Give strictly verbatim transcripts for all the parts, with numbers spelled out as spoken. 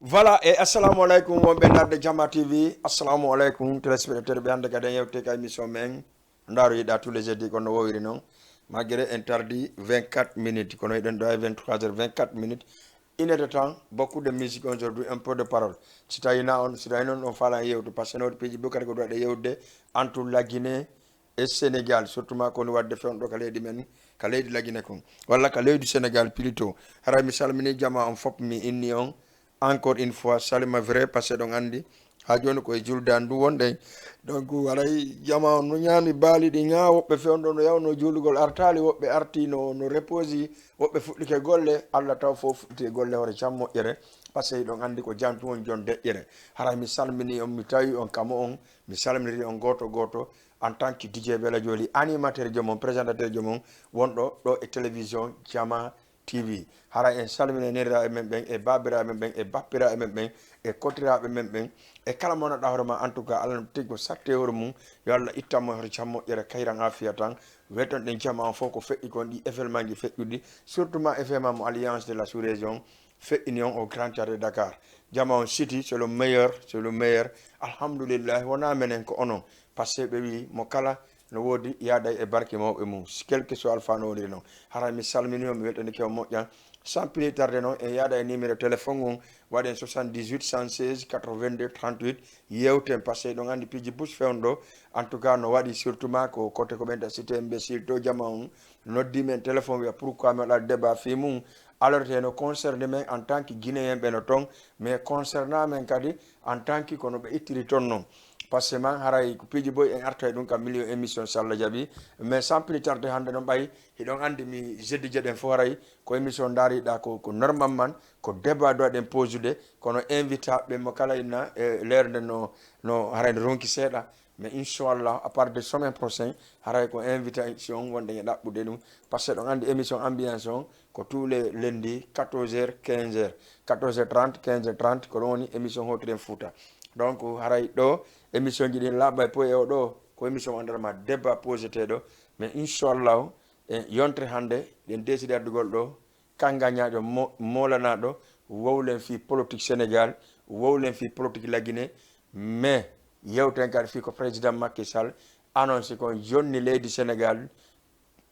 Voilà, e assalamu aleykum wonɓe darde Jama T V. Assalamu aleykum téléspectateur ɓe, hannde kadi en yewte ka émission men. Ndaaru yiɗa tous les jeudis kono wowiri noon. Malgré en tardi vingt-quatre minutes, kono eɗen ɗo e vingt-trois heures vingt-quatre minutes. Une heure de temps, beaucoup de musique aujourd'hui, un peu de parole. Si tawi na on, si tawi noon on faala yewtu, parce que no piiji ɗi kadi ko ɗo ɗe yewde, entre la Guinée e Sénégal, surtout ma ko woni wadde fewndo ka leydi men, ka leydi la Guinée kon, walla ka leydi Sénégal plutôt. Haray mi salmini jama on fop, mi inni on encore une fois, salima vrai, parce que ɗon anndi ha jooni ko e julde an ndu wonɗen. Donc haray jama on no ñaami baali ɗi, ŋa woɓɓe fewndo no yawno juulugol artaali, woɓɓe arti no, no reposi, woɓɓe fuɗɗike golle, Allah taw fof fuɗɗike golle hoore jam moƴƴere, parce que ɗon anndi ko jam tun woni jon deƴƴere. Haray mi salmini on, mi tawi on kamo on, mi salminiri on gooto gooto, en tant que D J Bella Joli, animateur jo mon, présentateur jo mon, wonɗo ɗo e télévision Jama T V. Hara en salmini e neriraaɓe men ɓen, e baabiraaɓe men ɓen, e bappiraaɓe men ɓen, e kotiraaɓe men ɓen, e kala mo naɗa hoore ma, en tout cas, Allah no tigi ko satte hoore mum, yo Allah ittan mo hoto jam moƴƴere, kayran afiya tan. Weton ɗen jama on fof ko feƴƴi kon, ɗi événement ji feƴƴuɗi, surtout ma événement mo Alliance de la Sous-Région, feƴƴini on au Grand Théâtre de Dakar. Jama on siti, c'est le meilleur, c'est le meilleur. Alhamdulillah, wona menen ko onon. Parce que ɓe wi mo kala no woodi yaada e barke mawɓe mum. Quel que soit alpha no woniri noon. Hara mi salmini on, mi weltanike on moƴƴa. Sans plus tarder noon, en yaada e numéro téléphone on, waɗen soixante-dix-huit cent seize quatre-vingt-deux trente-huit. Yewten, parce que ɗon anndi piiji bus fewndo. En tout cas, no waɗi surtout ma ko côté ko ɓen ta cité imbécile to jama on. Noddi men téléphone wiya pourquoi mi waɗa débat fii mum. Alors te no concerne men en tant que Guinéen ɓe no ton, mais concernant men kadi en tant que kono ɓe ittiri ton non. Parce que man haray ko piiji boy en arta e ɗum ka milieu émission so Allah jaɓi. Mais sans plus tarder hannde noon ɓay hiɗon anndi mi jeudi jeɗen fof haray ko émission ndaariɗa ko, ko normalement ko débat doɗen posude kono invitaɓe mo kala inna e leerde no, no haray no ronki seeɗa. Mais inchallah à part de semaine prochaine haray ko invitation wonde e ɗaɓɓude ɗum. Parce que ɗon anndi émission ambiance on ko tous les lundis quatorze heures quinze heures, quatorze heures trente quinze heures trente ko ɗon woni émission hotiren fouta. Donc haray ɗo émission ji ɗin laaɓa e poye o ɗo ko émission andarma débat poseteɗo. Mais inchallahu e yontere hannde ɗen décide addugol ɗo kanga ñaaƴo mo- moolanaɗo wowlen fii politique Sénégal, wowlen fii politique la Guinée. Mais yewten kadi fii ko président Macky Sall annoncé kon jonni leydi Sénégal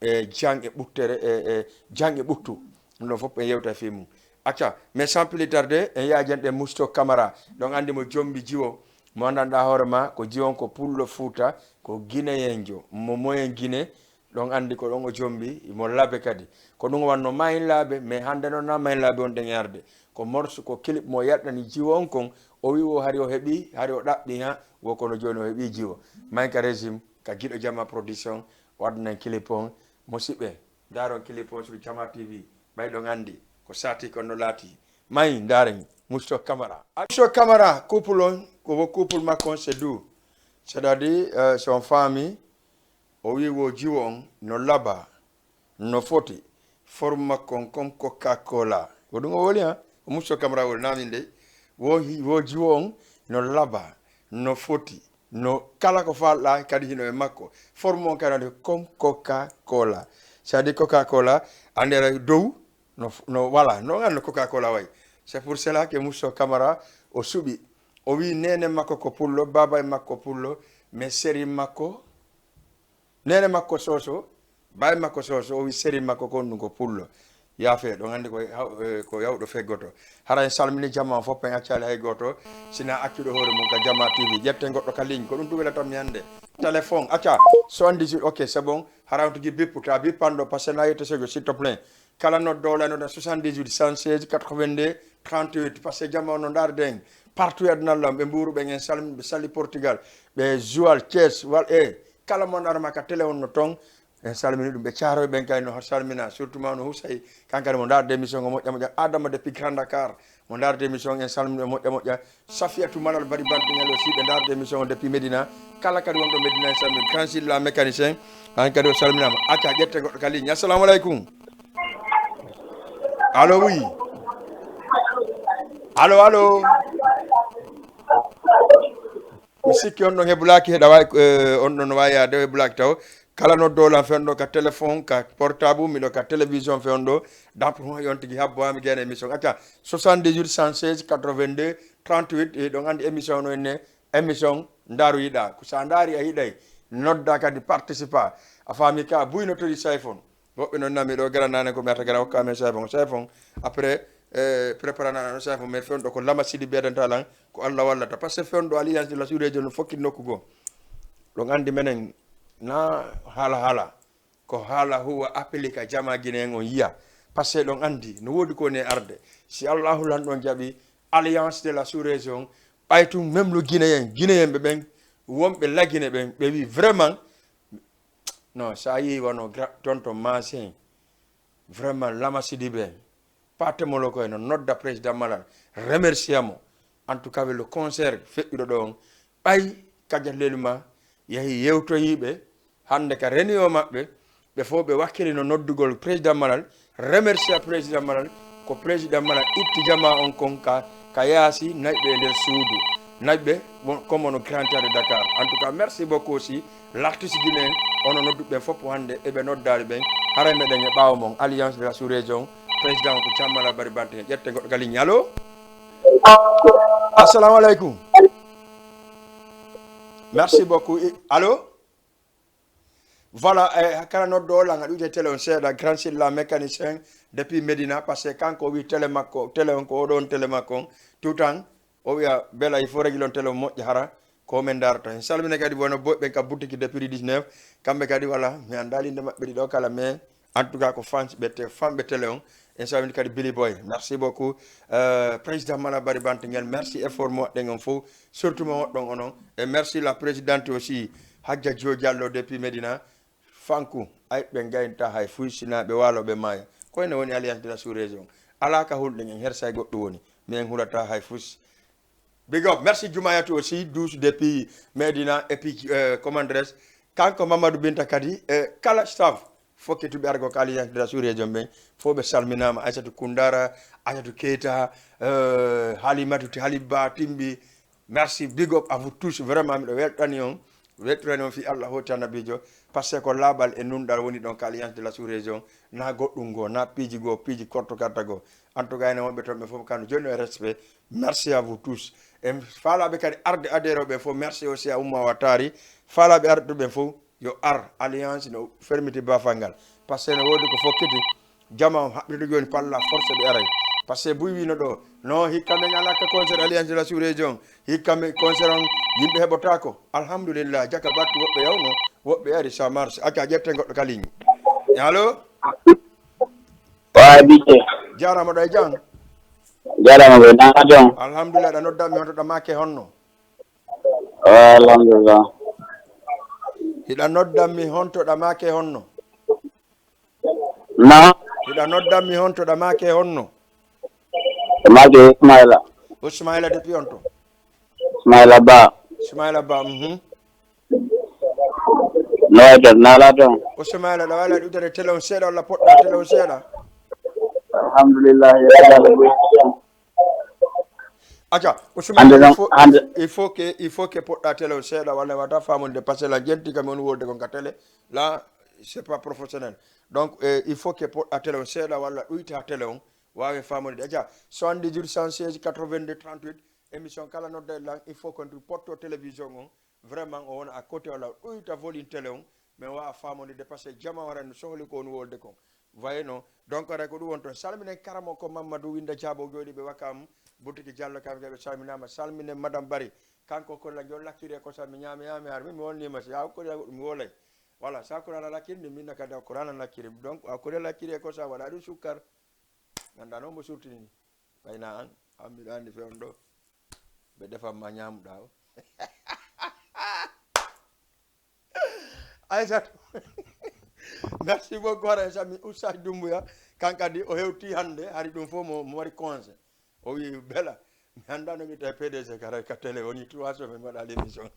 e jang e ɓuttere e, e jang e ɓuttu. Ɗum ɗon fof en yewta fii mum. Acca, mais sans plus tarder en yaajan ɗe Mousto Camara. Ɗon anndi mo jombi jiwo mo anndanɗa hoore ma ko jiwon ko pullo fouta ko guinéenjo mo moyen guinée. Ɗon anndi ko ɗon o jombi mo laabe kadi. Ko ɗum o wanno mahin laabe mais hannde noon na mahin laabe on ɗen yarde ko morso ko clip mo yaɗɗani jiwo on kon. O wi wo hari o heɓi hari o ɗaɓɓi ha wo kono jooni o heɓi jiwo. Mahin ka régime ka giɗo jama production o addanan clip on. Musiɓɓe ndaron clip on sur Jama T V. Ɓay ɗon anndi ko sati kon no laati. Mayi ndaaren Mousto Camara. Mousto Camara couple on ko wo couple makko on c'est doux. C'est-à-dire euh, son famille o wi wo jiwo on no laba no foti forme makko on comme Coca-Cola. Ko ɗum o woli ha ko Mousto Camara woli namin de. Wo, hi- wo jiwo on no laba no foti no kala ko falɗa kadi hino e makko. Forme on kadi wonde comme Coca-Cola. C'est-à-dire Coca-Cola andera dow no, no wala no ganno Coca-Cola way. C'est pour cela que Mousso Camara o suɓi o wi nene makko ko pullo baba e makko pullo. Mais seri makko nene makko soso bay makko soso o wi seri makko kon ɗum ko pullo. Yaafe ɗon anndi ko yaw- eh, ko yawɗo feggoto. Hara en salmini jamma fof en accali hay gooto sina accuɗo hoore mum ka Jama T V. Ƴetten goɗɗo ka ligne ko ɗum duwelatan mi hannde. Téléphone acca soixante-dix-huit. Ok, c'est bon. Hara on tigi bippu ta bippanɗo parce que na yette sego s'il te plaît. Kala noddo lanoɗen soixante-dix-huit cent seize quatre-vingt-deux trente-huit. Parce que jamma on no ndaarde en partout e aduna lam ɓe mbuuru ɓen en salmi ɓe sali Portugal ɓe Joal Thiès wal e kala mo ndaarama ka télé on no ton. En salmini ɗum ɓe caaroy ɓen kay no salmina surtout ma no Husay kankadi mo ndaarde émission o moƴƴa moƴƴa Adama depuis Grand Dakar. Mo ndaarde émission en salmini o moƴƴa moƴƴa Safiyatu Malal Bari Bantingal aussi ɓe ndaarde émission o depuis Médina. Kala kadi wonɗo Médina en salmini Grand Silla mécanicien. An kadi o salminama acca ƴette goɗɗo ka ligne. Assalamu aleykum. Allo oui. Allo allo. Mi sikki on ɗon heblaki heɗa wawi eh, on ɗon wawi yaade o heblaki taw. Kala noddoolan fewndo ka téléphone, ka portable, miɗo ka télévision fewndo. Dapur hon yon tigi habbo ami gene émission. Acca, soixante-dix-huit, cent seize, quatre-vingt-deux, trente-huit, e ɗon andi émission no enne, émission Ndaaru Yiɗa. Ko sa ndaari a yiɗay, nodda kadi participa. A faami ka, buy no toɗi Sayfon. Woɓɓe noon nami ɗo, gara nane ko mi arta gara hokka amen Sayfon. Sayfon, après, eh, prépare nana no Sayfon, mais fewndo ko Lama Sidi ɓeydanta lan, ko Allah wallata. Parce que fewndo Alliance de la Sous-Région no fokki nokku goo. Ɗon andi menen na haala haala. Ko haala huwa appelé ka jama Guinéen on yiya. Parce que ɗon andi no woodi ko ne arde. Si Allahu lan ɗon jaɓi Alliance de la Sous-Région, ɓay tun même le Guinéen, Guinéen ɓe ɓen, wonɓe la Guinée ɓen, ɓe wi vraiment, non, sa yi wano gra-, tonton Masin, vraiment Lama Sidibé, Paate Moloko en no nodda président Malal, remercier mo. En tout cas, le concert feƴƴuɗo ɗo on, ɓay Kaja Leluma yahi yewtoyiɓe hannde ka réunion maɓɓe, ɓe fof ɓe wakkilino noddugol président Malal, remercier président Malal, ko président Malal itti jama on kon ka, ka yaasi, nayi ɓe e nder suudu, nayi ɓe won-, comme ono Grand Théâtre de Dakar. En tout cas, merci beaucoup aussi, l'artiste guinéen, ono nodduɓe ɓen fof hannde, eɓe noddaali ɓen, haray meɗen e ɓaawo mon, Alliance de la Sous-Région, président ko Thiam Malal Bari Bante, ƴette goɗɗo ka ligne. Allo? Assalamu aleykum. Merci beaucoup. I-, allo? Voilà, eh, kala noddo o lan, a ɗuyte télé on seeɗa, Grand Silla mécanicien depuis Médina, parce que kanko o wi télé makko, télé on ko oɗon télé makko on, tout temps, o wiya bela il faut régler on télé on moƴƴa hara, ko men darata. En salmina kadi wano boy ɓen ka boutique depuis dix-neuf, kamɓe kadi wala, mi annda linde maɓɓe ɗiɗo kala, mais en tout cas ko fans ɓe te-, fanɓe télé on, en salmini kadi Billy Boy. Merci beaucoup, euh, président Mala Bari Bante Ngel, merci effort mo waɗɗen on fof, surtout mo waɗɗon onon, et merci la présidente aussi, Hadja Dio Diallo depuis Médina. Fanku, ay ɓe gaynta hay fuy sina ɓe waalo ɓe maaya. Ko ene woni Alliance de la Sous-Région. Alaa ka hulɗen en hersa e goɗɗum woni. Mais en hulata hay fuy. Big up. Merci Jumayatu aussi, douce depuis Médina et puis, euh, commandresse. Kanko Mamadou Binta kadi, euh, kala staff fokkituɓe argo ka Alliance de la Sous-Région ɓen. Fof ɓe salminaama. Aissatou Koundara, Aissatou Keita, euh, Halimatu Ti-, Haliba Timbi, merci, big up à vous tous. Vraiment, miɗo weltani on. Weltani on fi Allah hoti annabijo. Parce que ko laaɓal e nunɗal woni ɗon ka Alliance de la Sous-Région. Na goɗɗum goo, na piiji goo, piiji korto karta goo. En tout cas, ene wonɓe toon ɓe fof kano joni e respect. Merci à vous tous. En faalaɓe kadi arde adhéré ɓe fof. Merci aussi à Oumma Ouattari. Faalaɓe arde ɓen fof. Yo ar, Alliance no fermiti bafal ngal. Parce que no woodi ko fokkiti. Jama on haɓɓitu jooni par la force ɓe aray. Parce que buy wino ɗo, non, hikka men alaa ka concert Alliance de la Sous-Région. Hikka men concert on, yimɓe heɓotaako. Alhamdulillah, jaka battu woɓɓe yawno, woɓɓe ari, ça marche. Acca, ƴetten goɗɗo ka ligne. Allo? Wa bije. Jarama ɗo e jam. Jarama ko nana jam. Alhamdulillah, ɗa nodda mi honto ɗa make honno? Alhamdulillah. Hiɗa nodda mi honto ɗa make honno? Na? Hiɗa nodda mi honto ɗa make honno? Make Ismaila. Ismaila depuis honto? Ismaila Ba. Ismaila Ba, mhm. No wayta, na ala toon? Ismaila, ɗa wala ɗuɗere télé on seeɗa walla poɗɗa télé on seeɗa? Alhamdulillah, ya Allah. Acca, Ousmane, hannde il noon, faut, hannde il faut que, il faut que poɗɗa télé on seeɗa walla wata famude parce que la jenti kam on wolde kon ka télé. Là, c'est pas professionnel. Donc, eh, il faut que poɗɗa télé on seeɗa walla ɗuyta télé on. Wawe famude. Acca, soixante-dix-huit, cent seize, quatre-vingt-deux, trente-huit. Émission kala nodda lan, il faut qu'on potto télévision on. Vraiment, o wona à côté walla ɗuyta volume télé on. Mais wawa famude parce que jama wara no sohli ko on wolde kon. Voyez, non? Donc, aray ko ɗum woni toon. Salminen karamoko Mamadou Winda Diabo jooɗiiɓe Wakam, boutique Diallo, kamɓe kadi ɓe salminaama. Salminen Madame Bari, kanko ko la, yo lakkiri e kosam, mi ñaami, ñaami, har min mi wonniima, si a ko goɗɗum mi wolay. Voilà, sa ko rana lakkiri, min kadi ko rana lakkiri. Donc, a ko lakkiri e kosam, waɗa ɗum sukkar. Ganda noon mo surtini ni. Ɓayna an, an miɗo anndi fewndo. Ɓe defan ma ñaamuɗa o. Aysatu. Merci beaucoup, hara Aysatu, mi Oustaz Doumbouya. Kan kadi o hewti hannde, hari ɗum fof mo, mo waɗi conseil. O wi bela, mi annda no mi tawi P D G kara ka télé, woni trois semaines waɗa l'émission.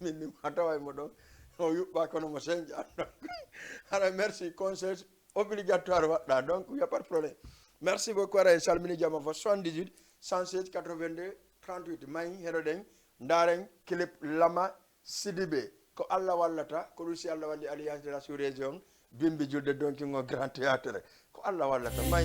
Min mi ma tawa mo ɗo, o yuɓɓa kono mo senja. Hara merci, conseil obligatoire waɗɗa, donc il y a pas de problème. Merci beaucoup, hara en salmini jama fof, soixante-dix-huit, cent seize, quatre-vingt-deux, trente-huit, mayi heɗoɗen, ndaren clip Lama Sidibé, Ko Allah wallata, ko ɗum si Allah walli Alliance de la Sous-Région, bimbi julde donkingo Grand Théâtre. Ko Allah wallata, may.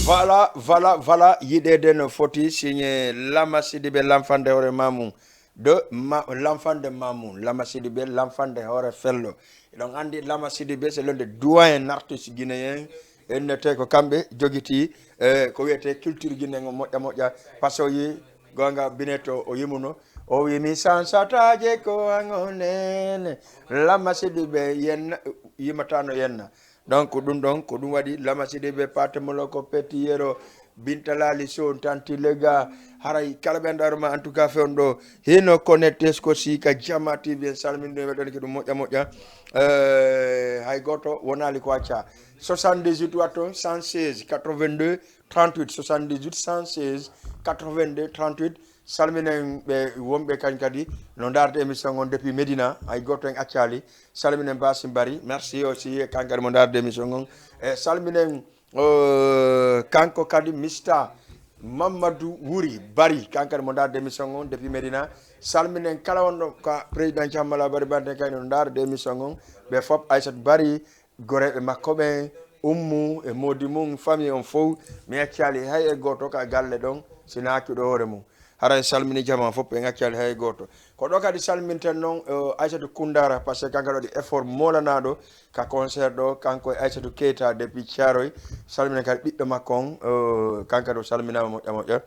Voilà, voilà, voilà, yiɗeede no foti signé Lama Sidibé Lamfande hoore Mamum. De ma, Lamfande Mamum, Lama Sidibé Lamfande hoore Fello. Eɗon anndi Lama Sidibé, c'est l'un des doyens artistes guinéens. Ennete ko kamɓe jogiti, eh, ko wiyetee culture guinéen o moƴƴa moƴƴa. Par ce que o yi goonga Bineto o yimuno. O wi mi sansataaje ko an o nene. Lama Sidibé yenna, yimatano yenna. Donc ɗum ɗon, ko ɗum waɗi Lama Sidibé, Paate Moloko, Petit Yero, Binta Lali Sow, Tanti Lega, haray kala ɓe anndaa ma, en tout cas, fewndo hino connecté ko si ka Jama T V, en salmini ɗum, en weltani ki ɗum moƴƴa moƴƴa. Eh, hay gooto wonaali ko acca. Soixante-dix-huit watto, cent seize, quatre-vingt-deux, trente-huit, soixante-dix-huit, cent seize, quatre-vingt-deux, trente-huit. Salminen ɓe wonɓe kañ kadi no ndaarde émission on depuis Médina, hay gooto en accaali. Salminen Basim Bari, merci aussi e kañ kadi mo ndaarde émission on. E salminen, euh, kanko kadi Mista Mamadou Wuri Bari, kañ kadi mo ndaarde émission on depuis Médina. Salminen kala wonɗo ka président Thiamala Bari Bante kadi no ndaarde émission on. Ɓe fop, Aissata Bari, goreeɓe makko ɓen, Ummu e moodi mum, famille on fof, mi accaali hay e gooto ka galle ɗon, si naaki ɗo hoore mum. Hara en salmini jama fof, en accaali hay e gooto. Ko ɗo kadi salminten non, eh, Aissatou Koundara, parce que kanko waɗi effort moolanaaɗo ka concert ɗo, kanko e Aissatou Keita depuis Thiaroye, salminen kadi ɓiɗɗo makko on, eh, kanko kadi o salminaama moƴƴa moƴƴa.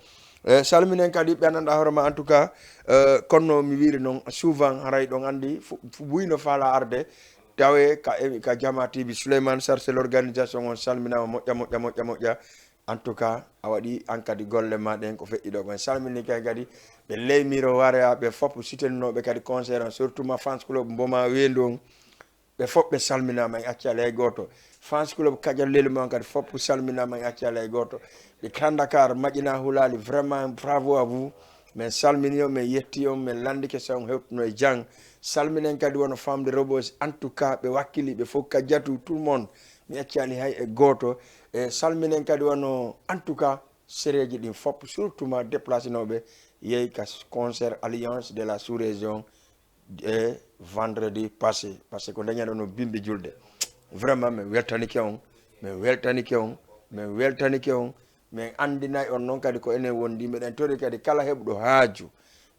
Eh, salminen kadi ɓe anndanɗaa hoore ma, en tout cas, eh, kono mi wiiri non, souvent haray ɗon anndi, fu-, fu-, buy no faala arde, tawe ka, ka Jama T V, Souleymane Sarr, c'est l'organisation, on salminaama moƴƴa, moƴƴa, moƴƴa, moƴƴa. En tout cas, a waɗi an kadi golle ma ɗen ko feƴƴi ɗo. Ko en salmini kay kadi ɓe Leymiro Warea, ɓe fof sitenooɓe kadi concert on, surtout ma fans club Mboma Weendu on. Ɓe fof ɓe salminaama, en accaali hay gooto. Fans club Kaƴal Lelima on kadi fof salminaama, en accaali hay gooto. Ɓe Grand Dakar, Maƴina Hulaali, vraiment bravo à vous. Min salmini on, min yetti on, min lanndike so on hewtuno e jam. Salminen kadi wano Femme de Rebeuss, en tout cas, ɓe wakkili ɓe fof, Kadiatou, tout le monde. Mi accaali hay e gooto. E salminen kadi wano, en tout cas, sereeji ɗin fof, surtout ma déplacenooɓe yehi ka concert Alliance de la Sous-Région e vendredi passé, parce que ko dañaɗo no bimbi julde. Vraiment, min weltanike on, min weltanike on, min weltanike on. Min anndinay on non kadi ko enen wondi, miɗen tori kadi kala heɓuɗo haaju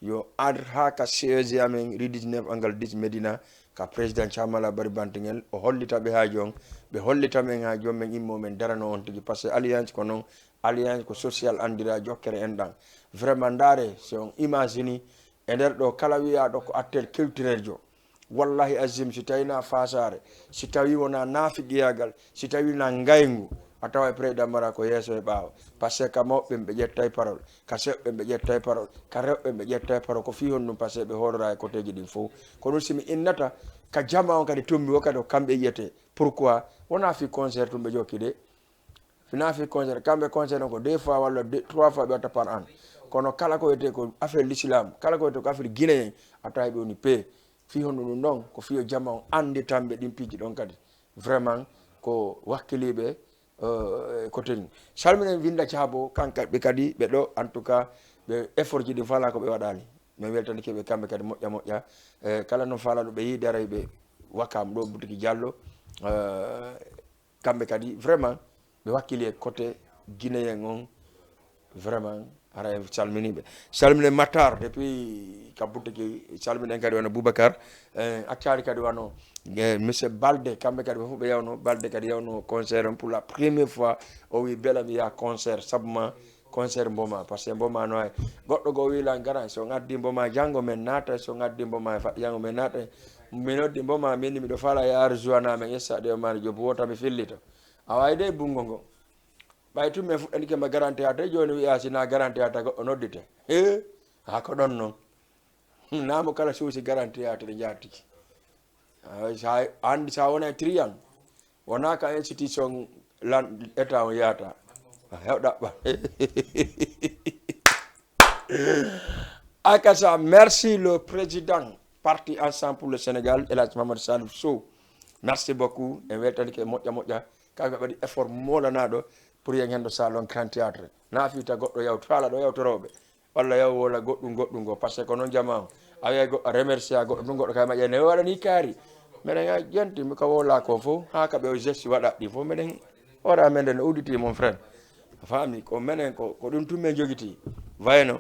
yo ar haa ka siège amen rue dix-neuf angle dix Médina, ka président Thiamala Bari Bantangel, o hollita ɓe haaju on, ɓe hollita men haaju on, min immo min darano on tigi, parce que Alliance ko non, Alliance ko social anndira jokkere enɗan. Vraiment, ndaare, si on imagine, e nder ɗo, kala wiyaaɗo ko acteur culturel jo, wallahi azim, si tawi na fasaare, si tawi wona naafiqiyaagal, si tawi na ngayngu, a tawa e président mara ko yeeso e ɓaawo. Parce que ka mawɓe ɓe ƴettay parole, ka sewɓe ɓe ƴettay parole, ka rewɓe ɓe ƴettay parole, ko fii honɗum? Parce que ɓe hoolora e koteeji ɗin fof. Ko ɗum si mi innata, ka jama on kadi tumbi o kadi ko kamɓe yiyete. Pourquoi? Wona fii concert tum ɓe jokki de. Fina fi concert, kamɓe concert on ko deux fois walla deux, trois fois ɓe watta par an. Kono kala ko wiyetee ko affaire l'islam, kala ko wiyetee ko affaire guinéen, a tawi ɓe woni pee. Fii honɗum ɗum ɗon? Ko fii yo jama on anndi tambe ɗin piiji ɗon kadi. Vraiment, ko wakkiliiɓe, eh, ko teni. Salminen Winda Thiabo, kanka ɓe kadi ɓe ɗo, en tout cas, ɓe effort ji ɗi fala ko ɓe waɗani. Min weltanike ɓe kamɓe kadi moƴƴa moƴƴa. Eh, kala no fala ɗo ɓe yi daray ɓe Wakam ɗo, Boutique Diallo. Eh, kamɓe kadi, vraiment, ɓe wakkili e côté guinéen on, vraiment, hara en salminiiɓe. Salmine Matar, depuis ka Buttaki, salminen kadi wano Boubacar, eh, accaali kadi wano, eh, monsieur Balde, kamɓe kadi fof ɓe yawno, Balde kadi yawno concert on pour la première fois, o wi bela mi yaha concert, sabu ma concert Mboma, parce que Mboma no hay. Goɗɗo goo wi lan garan, so ngaddi Mboma janngo men naata, so ngaddi Mboma e fa-, janngo men naata. Mi noddi Mboma, min miɗo fala yaar juana men ƴessa ɗe o mari job wota mi fillito. A wawi de bungo ngo. Ɓay tun min fuɗɗanike ma garanti yaata, jooni wiya si na garanti yaata goɗɗo noddite. He, ha ko ɗon non. Namo kala suusi garanti yaata ɗe jaatiki. Ay, sa andi sa wona e trian. Wona ka institution lan état on yaata. A hewɗa ɓa. Akasa, merci le président parti Ensemble pour le Sénégal, El Hadj Mamadou Salif Sow. Merci beaucoup. En weltanike moƴƴa moƴƴa. Kanko waɗi effort molanaɗo pour yen hendo salon Grand Théâtre. Na fita goɗɗo yawtu, hala ɗo yawtorooɓe. Walla yaw wola goɗɗum goɗɗum go. Parce que ko non jama on. A wiya goɗɗo remercia goɗɗo tun, goɗɗo kay maƴƴa ne waɗani kaari. Meɗen a ƴanti ka wola ko fof, haa ka ɓe o gesti waɗa ɗi fof, meɗen ora amen nde no udditi, mon frère. A faami? Ko menen, ko, ko ɗum tun men jogiti. Wayno,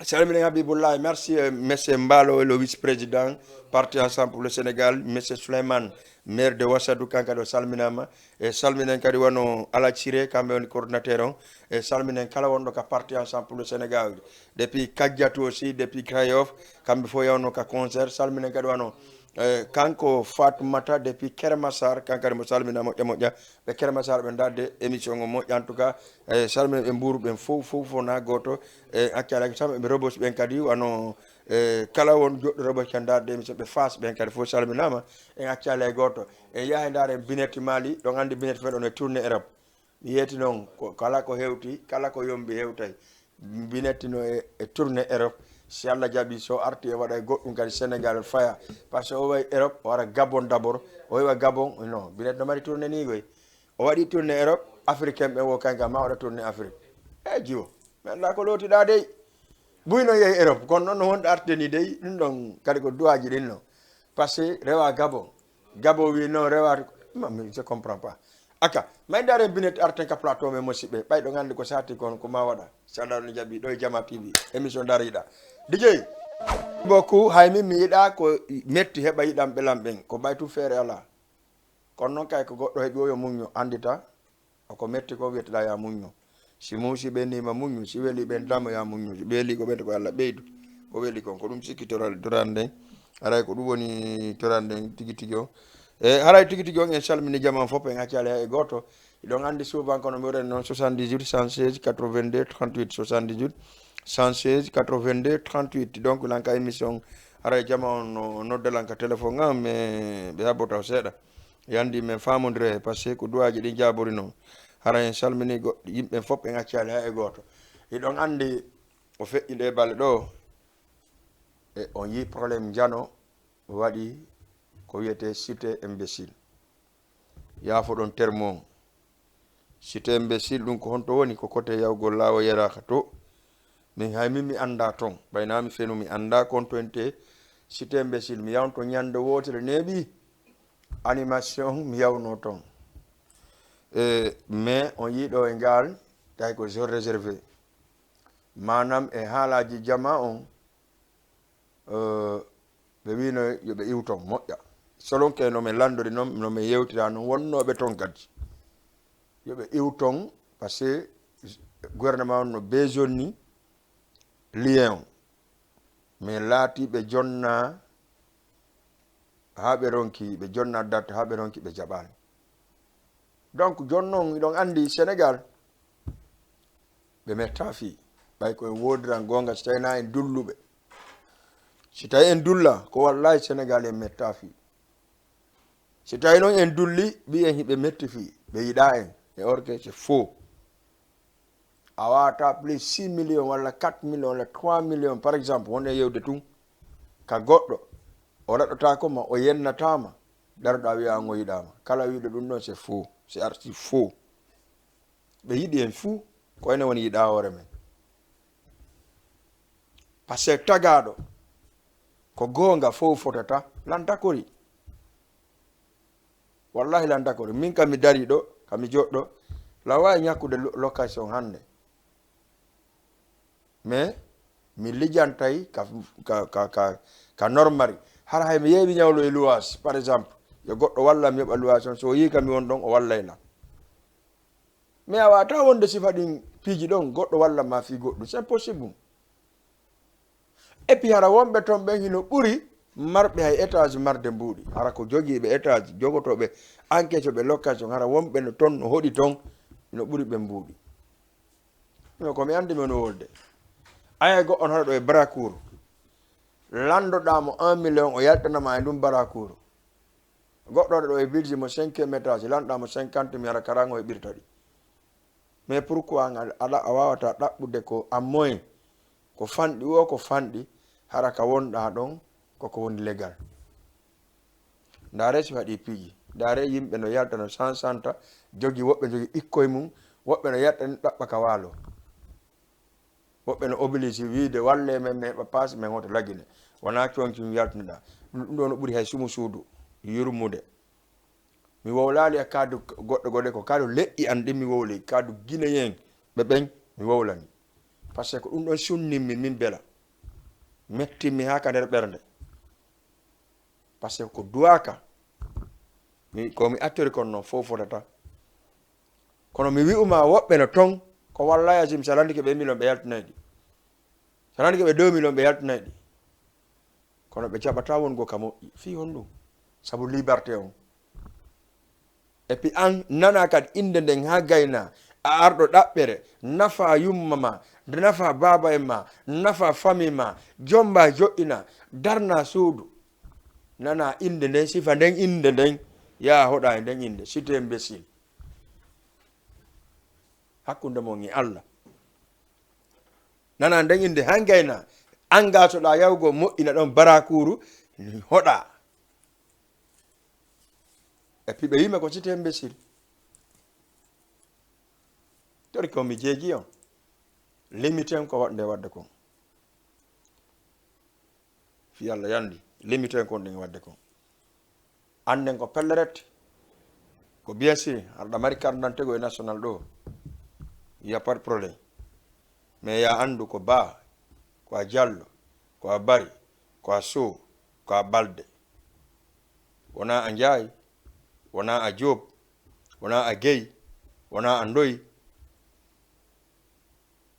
salminen Habibullahi, merci, euh, monsieur Mballo, le vice-président, Parti Ensemble pour le Sénégal, monsieur Souleymane, maire de Wassadou, kanko kadi o salminama. E salminen kadi wano Ala Ciré, kamɓe woni coordinateur on. E salminen kala wonɗo ka Parti Ensemble pour le Sénégal. Depuis Kajjatu aussi, depuis Crayoff, kamɓe fof yawno ka concert. Salminen kadi wano, eh, kanko Fatoumata depuis Kermassar, kanko kadi mo salmina moƴƴa moƴƴa. Ɓe Kermassar ɓe darde émission o moƴƴa. En tout cas, eh, salminen ɓe Mbour ɓen fof, fof, fof na goto. E accala ko tan ɓe Rebeuss ɓen kadi wano, eh, kala won joɗɗo Rebeuss kan darde émission, ɓe Fass ɓen kadi fof salminama. En accala e goto. En yaha e ndaren Binet Mali, ɗon andi Binet fen ɗon e tourné Europe. Mi yeeti noon, ko kala ko hewti, kala ko yombi hewtay. Binet no e, e tourné Europe. Si Allah jaɓi, so arti e waɗa e goɗɗum kadi Sénégal faya. Par ce que o wayi Europe, o ara Gabon d'abord. O heɓa Gabon, non, Binet no mari tourné ni koy. O waɗi tourné Europe, Africain ɓen wo kañum kam ma waɗa tourné Afrique. E jiwo, mi annda ko lootiɗa dey. Buy no yehi Europe, kono noon no wonɗo arde ni dey, ɗum ɗon kadi ko duwaaji ɗin no. Par ce que rewa Gabon. Gabon wi non, rewa, ma, mi, je comprends pas. Aka, may ndaren Binet arten ka plateau men musiɓɓe, ɓay ɗo nganndi ko sati kon, ko ma waɗa. Si Allah no jaɓi, ɗo e Jama T V, émission dariɗa. D J, beaucoup, hay min mi yiɗa ko metti heɓa yiɗam ɓelam ɓen, ko ɓay tun feere ala. Kono noon kay ko goɗɗo heɓi o yo muñño, anndita, ko metti ko wiyeteɗa ya muñño. Si muusi ɓe nima muñño, si weli ɓen tamo ya muñño, si ɓe weli ko ɓen ko Allah ɓeydu, ko weli kon, ko ɗum sikki toral-, torande nden. Haray ko ɗum woni torande nden tigi tigi o. E haray tigi tigi on en salmini jaman fof, en acci alay e gooto. Hiɗon anndi souvent kono mi waɗani noon soixante-dix-huit cent seize quatre-vingt-deux trente-huit, soixante-dix-huit cent seize quatre-vingt-deux trente-huit. Donc lan ka émission haray jama on no nodda lan ka téléphone am, mais ɓe habbota o seeɗa. Yandi men faamondire, par ce que ko duwaaji ɗin jaabori noon. Hara en salmini goɗɗo, yimɓe fof, en accaali hay e gooto. Hiɗon anndi, o feƴƴi ɗe balɗe ɗo, e on yii problème Njano waɗi ko wiyetee cité imbécile. Yaafoɗon terme on. Cité imbécile, ɗum ko honto woni? Ko kote yawgol laawo yeraaka to. Min hay min mi annda ton. Ɓay na mi fenu, mi annda kon to ente cité imbécile. Mi yawnto ñande wootere neeɓi animation, mi yawno ton. E, mais on yiiɗo e ngal, tawi ko zone réservé. Maanaam e haalaaji jama on, eh, ɓe wino yo ɓe iwton, moƴƴa. Selon que no min lanndori noon, no min yewtira noon, wonnooɓe toon kadi. Yo ɓe iwton, par ce que gouvernement on no besonni lien on. Mais laati ɓe jonna haa ɓe ronki, ɓe jonna date haa ɓe ronki, ɓe jaɓaani. Donc, jooni noon, hiɗon anndi Sénégal, ɓe metta fii. Ɓay ko en woodiran goonga, si tawi na en dulluɓe. Si tawi en dulla, ko wallahi Sénégal en metta fii. Si tawi noon en dulli, ɓiyen hiɓe metti fii, ɓe yiɗa en. E or que c'est faux. A wata plus six millions walla quatre millions walla trois millions, par exemple, won e yewde tun ka goɗɗo, o raɗɗotaako ma, o yennataama, daroɗa wiya ngo yiɗaama. Kala wiɗo ɗum ɗon, c'est faux, c'est archi faux. Ɓe yiɗi en fuu, ko enen woni yiɗa hoore men. Par ce que tagaaɗo, ko goonga fof fotata, lan dakori. Wallahi lan dakori. Min ka mi dari ɗo, ka mi joɗɗo, lan waawi ñakkude lo-, location hannde. Mais mi lijantay ka, ka, ka, ka, ka normari. Hara hay mi yeeɓi ñawlo e luwaas, par exemple. Yo goɗɗo wallam yoɓa luwaas on, so o yii ka mi won ɗon, o wallay lan. Mais a wata wonde sifa ɗin piiji ɗon, goɗɗo walla ma fii goɗɗum. C'est impossible. Et puis hara wonɓe ton ɓen hino ɓuri marɓe hay étage marde mbuuɗi. Hara ko jogiiɓe étage, jogotooɓe encaisse ɓe location, hara wonɓe no ton, no hoɗi ton, hino ɓuri ɓe mbuuɗi. No ko mi anndi mi woni wolde. Aya goɗɗo on hara ɗo e Bracour. Landoɗaa mo un million, o yaltanama e ndun Bracour. Goɗɗo waɗa ɗo e budget mo cinquième étage, lanɗa mo cinquante mille, hara karango e ɓirta ɗi. Mais pourquoi ngal ala, a wawata ɗaɓɓude ko a moyen, ko fanɗi o, ko fanɗi, hara ka wonɗa ɗon, koko woni légal. Ndaare si waɗi piiji, ndaare yimɓe no yalta, no sansanta, jogi woɓɓe jogi ɓikkoy mum, woɓɓe no yalta ni ɗaɓɓa ka waalo. Woɓɓe no obligé wiide, "Walle men, mi heɓa paas, men hoto Lagine." Wonaa conci mi yaltinoɗaa. Ɗum, ɗum ɗoo no ɓuri hay sumu suudu yurmude. Mi wowlaali e kaddu goɗɗo goɗɗo, ko kaddu leƴƴi an ɗin mi wowli, kaddu Guinéen ɓe ɓen mi wowlani. Parce que ko ɗum ɗon sunnimmi min bela. Mettimmi haa ka nder ɓernde. Parce que ko duwaaka, mi, ko mi attori kon non fof fotata. Kono mi wi'uma woɓɓe no ton, ko wallahi azim, si a landike ɓe e million ɓe yaltinay ɗi. Si a landike ɓe deux million ɓe yaltinay ɗi. Kono ɓe jaɓata wongo ka moƴƴi. Fii honɗum? Sabu liberté on. Et puis an nana kadi innde nden haa gayna, a arɗo ɗaɓɓere, nafa yumma ma, nafa baaba en ma, nafa famille ma, jomba joɗɗina, darna suudu. Nana innde nden, sifa nden innde nden, yaa hoɗa e nden innde, cité imbécile. Hakkunde mon e Allah. Nana nden innde haa gayna, engagé ɗa yahugo moƴƴina ɗon barakuru, hoɗa. Et puis ɓe yima ko cité imbécile. Tori ko mi jeeji on. Limiten ko waɗde waɗde kon. Fii Allah yandi. Limiten kon ɗen waɗde kon. Annden ko pelleret. Ko bien sûr, aɗa mari carte d'identité go e national ɗo. Il y a pas de problème. Mais ya anndu ko Ba, ko a Jallo, ko a Bari, ko a Sow, ko a Balde. Wonaa a Njaay, wonaa a Joob, wonaa a Gey, wonaa a Ndoy.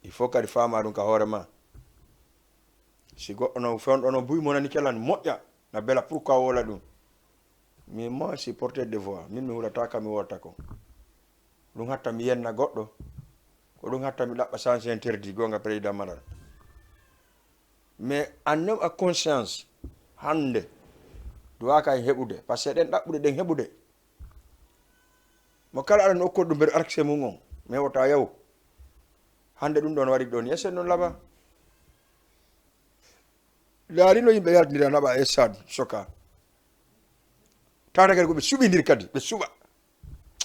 Il faut kadi faamaa ɗum ka hoore ma. Si goɗɗo no fewndo no buy mo nani kelan moƴƴa, na bela pourquoi wola ɗum. Mais moi, je suis porteur de voix. Min mi hulata ka mi wolta ko. Ɗum hatta mi yenna goɗɗo. Ko ɗum hatta mi ɗaɓɓa sens interdit, gonga président Malal. Mais en homme à conscience, hannde, duwaaka e heɓude. Parce que ɗen ɗaɓɓude ɗen heɓude. Mo kala aɗa no okkude ɗum mbeɗa arkse mum on. Mais wota yaw. Hannde ɗum ɗon waɗi ɗon. Esen noon laba. Laari no yimɓe yaltindira naɓa e stade soka. Tawata kadi ko ɓe suɓindir kadi, ɓe suɓa.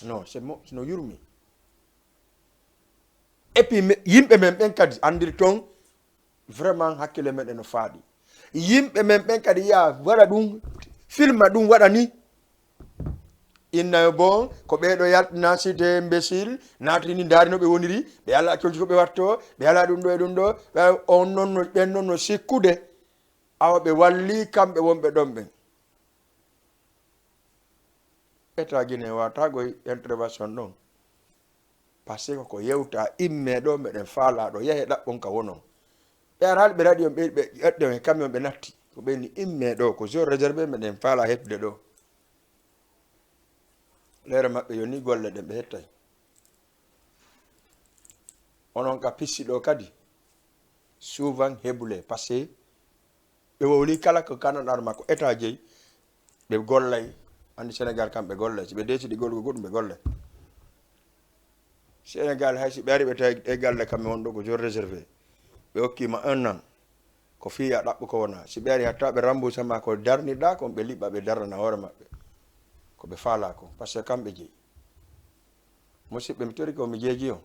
Non, c'est mo-, no yurmi. Et puis, me-, yimɓe men ɓen kadi andir toon, vraiment hakkille meɗen no faaɗi. Yimɓe men ɓen kadi yaa waɗa ɗum, filma ɗum waɗa ni. Inna yo bon, ko ɓee ɗo yaltina cité imbécile, naatini ndaari no ɓe woniri, ɓe alaa conci ko ɓe watto, ɓe alaa ɗum ɗo e ɗum ɗo, ɓe on non no, ɓen non no sikkude. Awa ɓe walli kamɓe wonɓe ɗon ɓen. État Guinée wata goy intervention ɗon. Parce que ko yewta imme ɗo, meɗen faala ɗo, yahe ɗaɓɓon ka wonon. Ɓe ara ɓe raɗi on, ɓe, ɓe ƴetti on e camion ɓe natti. Ko ɓe ni imme ɗo, ko zone réservé meɗen faala hettude ɗo. Lere maɓɓe yo ni golle ɗen ɓe hettay. Onon ka pissi ɗo kadi, souvent hebule, parce que ɓe wowli kala ko Canada ma ko état jeyi, ɓe gollay, andi Sénégal kam ɓe gollay, si ɓe desidi gollugo goɗɗum ɓe gollay. Sénégal hay si ɓe ari ɓe tawi e galle kam won ɗo ko zone réservé, ɓe hokkima un an, ko fii a ɗaɓɓu ko wona, si ɓe ari hatta ɓe remboursé ma ko darniɗa kon ɓe liɓɓa ɓe darnana hoore maɓɓe, ko ɓe faala ko, parce que kamɓe jeyi. Musidɓe, mi tori ko mi jeeji on.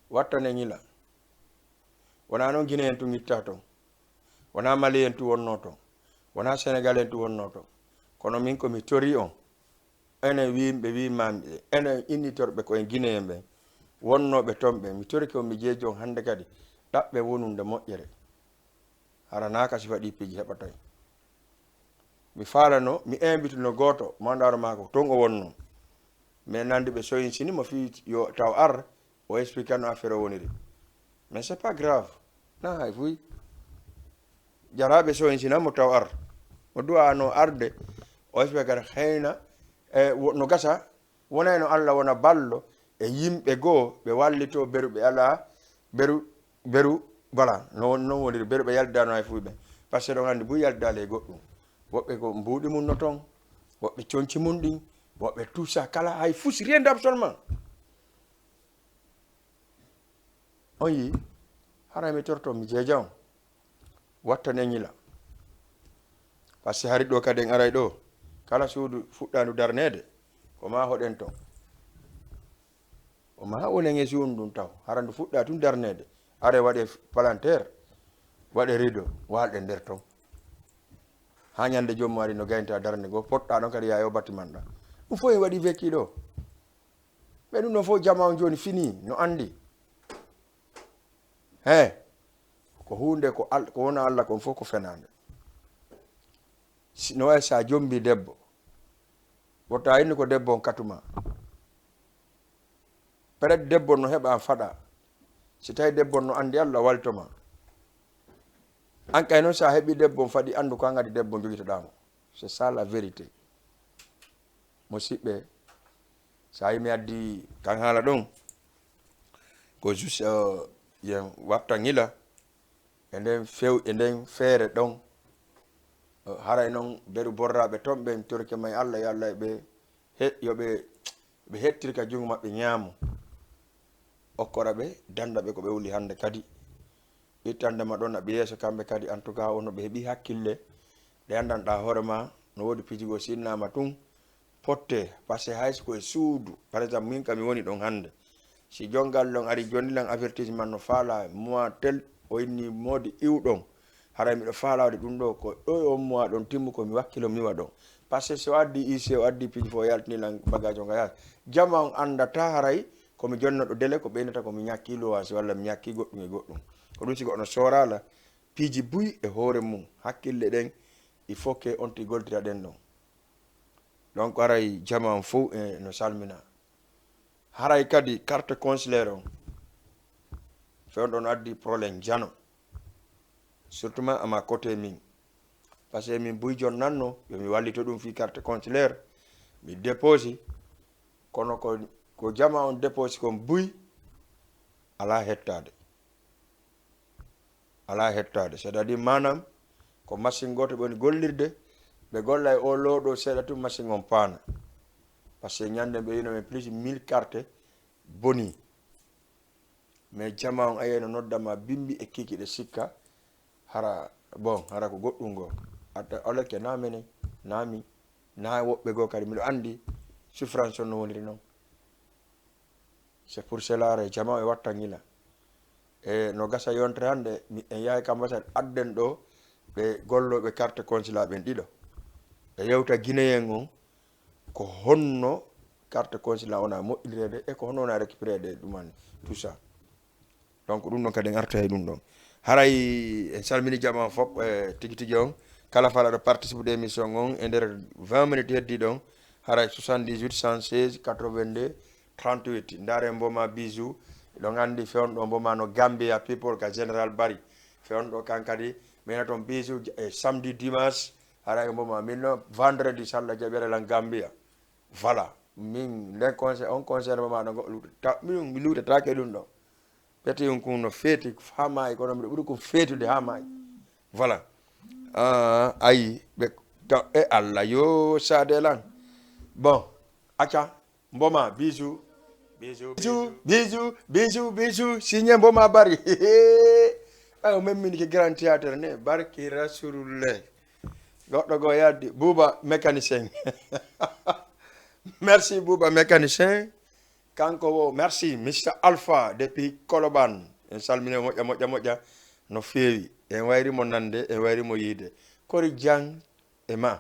Wattane ñila. Wonaa noon Guinée en tun itta toon. Wonaa Mali en tun wonnoo toon. Wonaa Sénégal en tun wonnoo toon. Kono min ko mi torii on. Enen wiimɓe wiimaami ɓe. Enen innitorɓe ko en Guinée en ɓen. Wonnooɓe toon ɓen. Mi torike on mi jeeji on hannde kadi. Ɗaɓɓe wonunde moƴƴere. Hara naaka si waɗii piiji heɓatay. Mi faalano, mi invite no gooto, mandaaro maako, toon o wonnoo. Mais nandi ɓe soyinsini mo fii yo taw ar, o explique no affaire o woniri. Mais c'est pas grave. Na hay fuy. Jaraaɓe soyinsina mo taw ar. Mo duwa no arde, o explique kadi xeyna, e, wo-, no gasa, wonayno Allah wona ballo e yimɓe goo ɓe wallito beru ɓe alaa beru, beru, voilà, no won-, non woniri beru ɓe yaldaano hay fuy ɓe. Parce que ɗon anndi buy yaldaali e goɗɗum. Woɓɓe ko mbuuɗi mum no toon, woɓɓe conci mum ɗin, woɓɓe tout ça kala hay fus rien d'absolument. On yii, hara mi torto mi jeeja on. Wattane ñila. Parce que hari ɗo kadi en aray ɗo, kala suudu fuɗɗaandu darneede, ko ma hoɗen ton. O ma wonen e suudu ndun taw, hara ndu fuɗɗaa tun darneede. Are waɗe palanteer, waɗe rido, waalɗe nder ton. Haa ñande joomum ari no gaynta darnde goo, potɗa ɗon kadi yaa yo batiman ɗa. Ɗum fof en waɗi veki ɗo. Mais ɗum ɗon fof jama on jooni fini, no anndi. He, ko huunde ko Al-, ko wona Allah kon fof ko fenaande. Si, no wayi sa jombi debbo, wota inni ko debbo on katuma. Peut-être debbo no heɓa faɗa. Si tawi debbo no anndi Allah waltoma. An kay noon sa heɓi debbo on faɗi anndu ko an addi debbo on jogitoɗaa mo. C'est ça la vérité. Musiɓɓe, sa yi mi addi kan haala ɗon, ko juste, euh, yen watta ngila e nden few-, e nden feere ɗon. Euh, haray noon beru borraaɓe ton ɓen torke may Allah, yo Allah ɓe he-, yo ɓe, ɓe hettir ka junngo maɓɓe ñaamo. Okkora ɓe, danda ɓe ko ɓe wuli hannde kadi. Ittande ma ɗon naɓi yeeso kamɓe kadi, en tout cas, ono ɓe heɓi hakkille. Ɗe anndanɗaa hoore ma, no woodi piiji goo sinnaama tun, potte, parce que hay so ko e suudu, par exemple, min kam mi woni ɗon hannde. Si jonngal ɗon ari jonni lan avertissement no faalaa, mois tel, o inni moodi iwɗon. Haray miɗo faalaa waɗde ɗum ɗo, ko ɗo e on mois ɗon timmu ko mi wakkilo mi waɗon. Parce que so addi huissier, o addi piiji fof, o yaltini lan bagage on ka yaasi. Jama on anndataa haray ko mi jonnoɗo délai, ko ɓeynata ko mi ñakki luwaasi walla mi ñakki goɗɗum e goɗɗum. Ko ɗum si ko ono sooraala piiji buy e hoore mum, hakkille ɗen, il faut que on tigi goltira ɗen ɗon. Donc haray jama on fof e no salmina. Haray kadi carte consulaire on, fewndo no addi problème jano. Surtout ma ama côté min. Parce que min buy jonnanno, yo mi wallito ɗum fii carte consulaire, mi déposi. Kono ko, ko jama on déposi kon buy, alaa hettaade. Alaa hettaade. C'est-à-dire maanaam, ko machine gooto ɓe woni gollirde, ɓe golla e o looɗo seeɗa tun machine on paana. Parce que ñande ɓe yino men plus mille carte boni. Mais jama on ayay no nodda ma bimbi e kiiki ɗe sikka, hara, bon, hara ko goɗɗum goo. Atta, olekke na menen, na mi, na woɓɓe goo kadi, miɗo anndi souffrance on no woniri noon. C'est pour cela, re, jama e watta ngila. E no gasa yontere hannde, mi, en yahay ka ambassade, adden ɗo ɓe gollooɓe carte consulat ɓen ɗiɗo. Ɓe yewta Guinéen on, ko honno carte consulat wona moƴƴindireede e ko honno wona récupéreede ɗum en, tout ça. Donc, ɗum ɗon kadi en arta e ɗum ɗon. Haray en salmini jama fof, e tigi tigi on. Kala falaɗo participe de émission on e nder vingt minutes heddi ɗon. Haray soixante-dix-huit, cent seize, quatre-vingt-deux, trente-huit. Ndaare Mboma Bijou. Ɗon anndi fewndo Mboma no Gambia people ka Général Bari. Fewndo kan kadi, mena toon Bijou, e samedi, dimanche. Haray Mboma, min no vendredi, salla jaɓere lan Gambia. Voilà. Min, nden conseil, on conseil mo maɗa ngo luuta. Ta, min, mi luutataake ɗum ɗo. Peti on kun no feeti haa maayi, kono miɗo ɓuri kun feetude haa maayi. Voilà. Ah, ayi, ɓe, ta, e Allah, yo saade lan. Bon, acca, Mboma, bisou. Bisou, bisou, bisou, bisou, bisou, signe Mboma Bari. Ay, o memminike Grand Théâtre ne, barki Rasulullah. Goɗɗo goo yaddi, Bouba mécanicien. Merci Bouba mécanicien. Kanko wo, merci Mister Alpha depuis Koloban. En salmini mo moƴƴa, moƴƴa, moƴƴa. No feewi. En wayri mo nande, en wayri mo yiide. Kori jang e ma.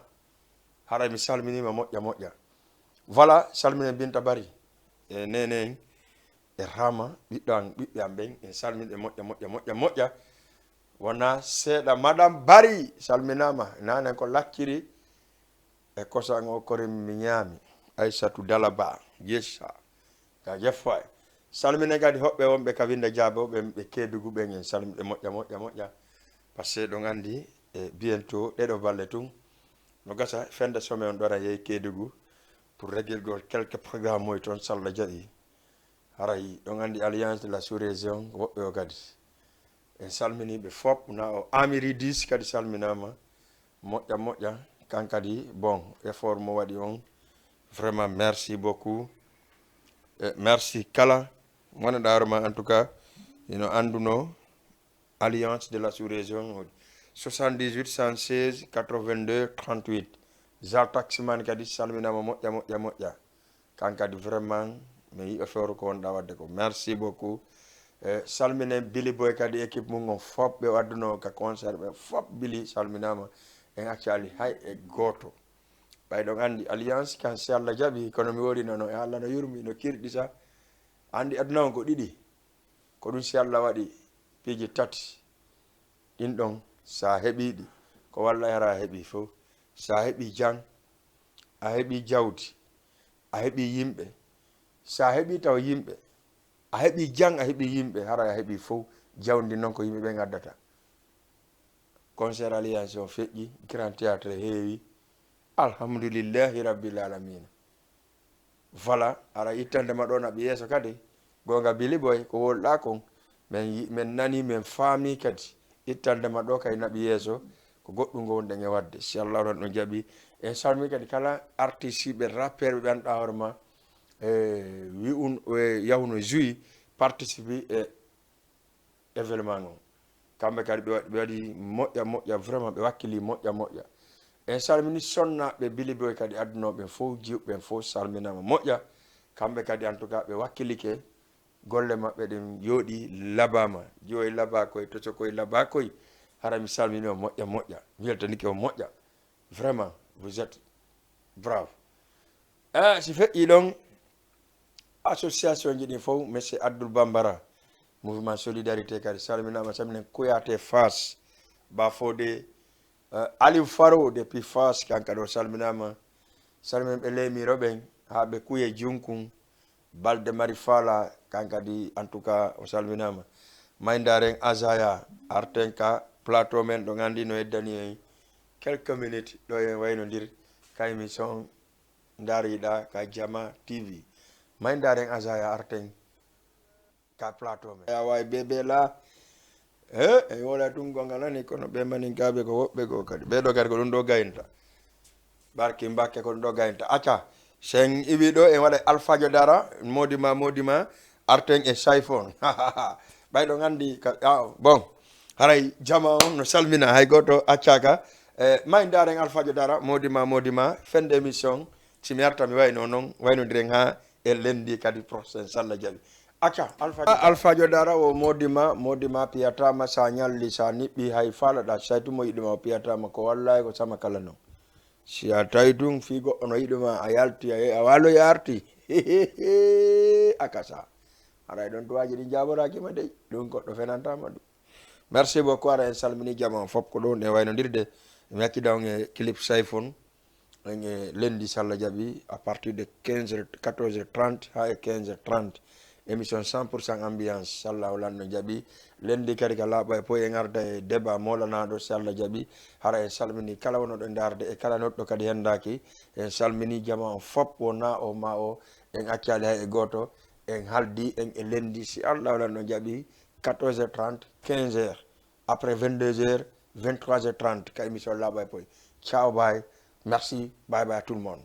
Haray mi salmini ma moƴƴa, moƴƴa. Voilà, salmini Binta Bari. E nene en. E Rama, ɓiɗɗo am, ɓiɓɓe am ɓen, en salmini ɓe moƴƴa, moƴƴa, moƴƴa, moƴƴa. Wona seeɗa, Madame Bari, salminaama. Nanen ko lakkiri e kosan o, korin mi ñaami. Aissatu Dalaba, Yessa. Ka jef fay. Salminen kadi hoɓɓe wonɓe ka Winnde Jaabo, ɓen ɓe Keedugu ɓen, en salmini ɓe moƴƴa, moƴƴa, moƴƴa. Parce que ɗon anndi, e bientôt, ɗeɗo balle tun, no gasa fende sommet on ɗora yehi Keedugu pour régler quelques programmes moy toon, salla jaɓi. Haray ɗon anndi Alliance de la Sous-Région, woɓɓe o kadi. En salmini ɓe fof, na o Amiridis kadi salminaama. Moƴƴa, moƴƴa. Kan kadi, bon, effort mo waɗi on. Vraiment, merci beaucoup. E merci kala. Wona ɗaaro ma, en tout cas, ino annduno Alliance de la Sous-Région, soixante-dix-huit, cent seize, quatre-vingt-deux, trente-huit. Za Taximan kadi salminaama moƴƴa, moƴƴa, moƴƴa. Kan kadi vraiment, mi yiɗo fewro ko wonɗa waɗde ko. Merci beaucoup. E salminen Billy Boy kadi, équipe mum on fop ɓe adduno ka concert ɓe fop, Billy salminama. En accali hay e gooto. Ɓay ɗon anndi Alliance kan, si Allah jaɓi, kono mi wori nono e Allah no yurmi, no kirɗi sa. Anndi aduna on ko ɗiɗi. Ko ɗum si Allah waɗi piiji tati. Ɗin ɗon, sa heɓi ɗi, ko walla hara a heɓi fof. Sa heɓi jang, a heɓi jawdi, a heɓi yimɓe. Sa heɓi taw yimɓe, a heɓi jang, a heɓi yimɓe, hara a heɓi fof. Jawdi noon ko yimɓe ɓen addata. Concert Alliance on feƴƴi, Grand Théâtre heewi. Alhamdulillahi Rabbil Alamina. Voilà, ara ittande ma ɗo naɓi yeeso kadi. Goonga Billy Boy, ko wolɗa kon. Men yi-, men nani, men faami kadi. Ittande ma ɗo kay naɓi yeeso. Ko goɗɗum ngo wonɗen e waɗde. Si Allah on no jaɓi. En salmi kadi kala artiste ɓe, rappeur ɓe ɓe annduɗa hoore ma. E wi'un, e yahuno jouer, participer e événement on. Kamɓe kadi ɓe waɗi, ɓe waɗi moƴƴa, moƴƴa, vraiment ɓe wakkili moƴƴa, moƴƴa. En salmini sonnaaɓe Billy Boy kadi adduno ɓen fof, jiwɓe ɓen fof salminama moƴƴa. Kamɓe kadi en tout cas ɓe wakkilike, golle maɓɓe ɗen yooɗi, labama. Jiwoy laba koy, toco koy laba koy. Hara mi salmini on moƴƴa, moƴƴa. Mi weltanike on moƴƴa. Vraiment, vous êtes brave. Eh, si feƴƴi ɗon, association ji ɗin fof, Monsieur Abdoul Bambara, Mouvement Solidarité kadi salminama, salminen Kouyaté Fass, Bafodé, eh, Aliou Faro depuis Fass, kanka ɗo salminama, salminen ɓe Lemiro ɓen, haa ɓe Kouye Junkun, Balde Mari Fala, kan kadi, en tout cas, o salminama. Mayndaaren Azaya, arten ka plateau men, ɗon anndi no heddani en quelques minutes, ɗo en waynondir ka émission ndaariɗa ka Jama T V. Mayndaaren Azaya, arten ka plateau men. Ya waay bébé la. He, en wala tun gonga nani, kono ɓe maninkaaɓe ko woɓɓe goo kadi. Ɓe ɗo kadi ko ɗum ɗo gayinta. Barki Mbakke ko ɗum ɗo gayinta. Acca, sen iwi ɗo en waɗa Alpha Jodara, Modima, Modima, arten e Sayfon. Ɓay ɗon anndi ka, ah, bon. Haray jama on no salmina, hay gooto accaka. E, may ndaren Alpha Jodara, Modima, Modima, fende émission. Si mi arta mi wayno non, waynondiren ha e lendi kadi prochain, salla jaɓi. Acca, Alpha Jodara. Alpha Jodara o Modima, Modima piyatama sa ñalli, sa niɓɓi hay falaɗa, saytu mo yiɗuma o piyatama ko wallahi ko sama kala non. Si a tawi tun fii goɗɗo no yiɗuma, a yalti, a, a waloyi a arti. A kasa. Haray ɗon duwaaji ɗin jaaboraaki ma dey. Ɗum goɗɗo fenantama ɗum. Merci beaucoup, ara en salmini jama on fop ko ɗon e waynondirde. Mi accida on e clip Sayfon. En e lendi, salla jaɓi, à partir de quinze heures, quatorze heures trente ha e quinze heures trente. Émission cent pour cent ambiance, salla o lanno jaɓi. Lendi kadi ka laaɓa e poy en arda e débat molanaɗo, salla jaɓi. Hara en salmini kala wonoɗo e ndaarde e kala noɗɗo kadi hendaaki. En salmini jama on fop, wona o ma o, en accali hay e gooto. En haldi en e lendi, si Allah o lanno jaɓi, quatorze heures trente, quinze heures. Après vingt-deux heures, vingt-trois heures trente, ka émission laaɓa e poy. Ciao, bye. Merci, bye bye à tout le monde.